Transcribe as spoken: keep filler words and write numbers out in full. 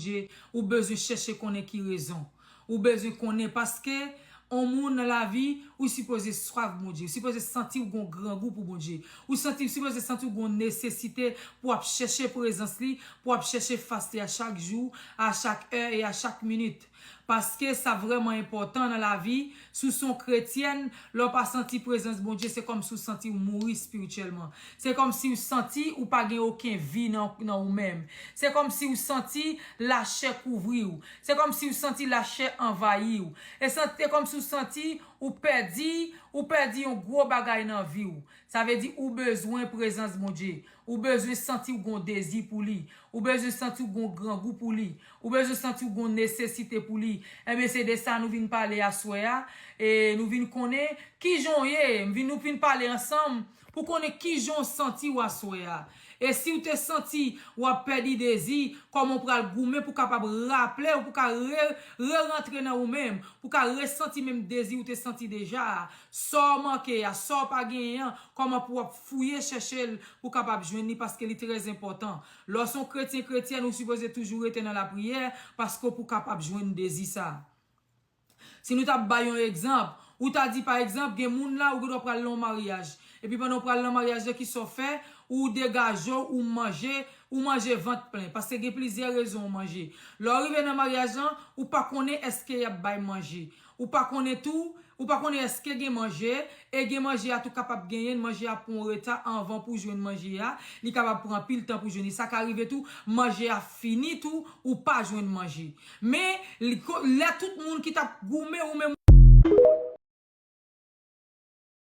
Bondye, ou bezwen chèche konnen ki rezon. Ou bezwen konnen paske on moun nan lavi, ou sipoze swaf Bondye. Ou sipoze santi ou gon grangou pou Bondye. Ou santi, ou sipoze santi ou gon nesesite pou ap chèche prezans li, pou ap chèche fas li a chak jou, a chak è e a chak minit. Paske sa vrèman enpòtan nan lavi, si w se yon kretyèn, lè w pa santi prezans Bondye, se kòmsi w santi w mouri espirityèlman. Se kòmsi w santi ou pa gen okenn vi nan, nan ou menm. Se kòmsi w santi lachè kouvri w. Se kòmsi w santi lachè anvayi w. E san- se kòmsi w santi ou pèdi, ou pèdi yon gwo bagay nan vi w. Sa vle di ou bezwen prezans Bondye. Ou bezwen santi w gon dezi pou li. Ou bezwen santi w gon grangou pou li. Ou bezwen santi w gon nesesite pou li. Enben, se de sa nou vin pale aswè a. E nou vin konnen kijan w ye. M vin, nou vin pale ansanm pou konnen kijan w santi w aswè a. E si w te santi w ap pèdi dezi, kòman w pral goumen pou kapab raple w, pou ka re, re rantre nan ou menm, pou ka resanti menm dezi w te santi deja a. Sa w manke a, sa w pa genyen an, kòman pou w ap fouye chèche l pou w kapab jwenn li, paske li trè enpòtan. Lè w se yon kretyen, kretyèn, ou sipoze toujou rete nan lapriyè, paske w pou kapab jwenn dezi sa. Si nou t ap bay yon egzanp, ou ta di pa egzanp, gen moun la, ou gendwa pral nan yon maryaj. Epi pandan w pral nan maryaj la, kisa w fè? Ou degaje w, ou manje, ou manje vant plen. Paske gen plizyè rezon ou manje. Lè w rive nan maryaj lan, ou pa konnen èske y ap bay manje. Ou pa konnen tou, ou pa konnen èske gen manje, e gen manje a tou kapab genyen, manje a pran reta anvan pou w jwenn manje a, li kapab pran anpil tan pou jwenn li. Sa ka rive tou, manje a fini tou, ou pa jwenn manje. Men, li ko- lè tout moun ki t ap goumen ou menm